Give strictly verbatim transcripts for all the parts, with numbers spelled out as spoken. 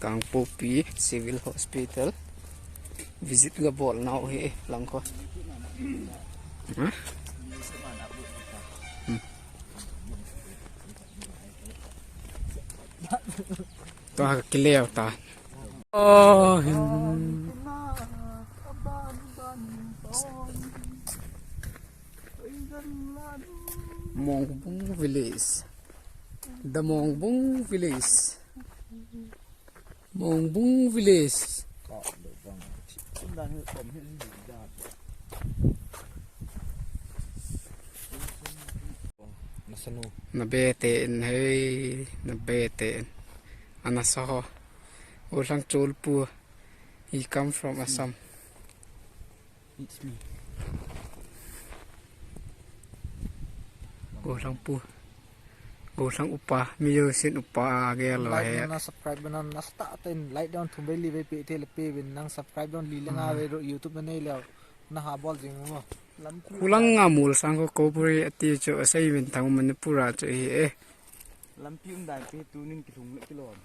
Kangpokpi Civil Hospital visit ga bol nau hi lang kho. Ha? Hmm. Tua ka kileo ta. Oh, hin. Mongbung Village. The Mongbung Village. Mongbung Village. Na be te in, hei, na be te in. Ana sa ho. Gollhang Cholpu. He come from Assam. It's me. Gollhang pu. Gollhang upa. Mi jousen upa gel lo. Like he. Na subscribe na na start ten like down thum vei li vei pe the le pe vin nang subscribe down li le nga vei ro YouTube na nei leo. Na ha bol jing mo. Khulang nga mol sang ko Cobori ati chu asei vin thang Manipur a chu hi e. Lampi um dan pe tu nin kilhung le kilon.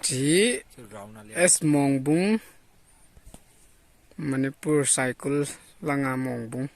Chi. Chu round na le. S Mongbung. Manipur Saikul langa Mongbung.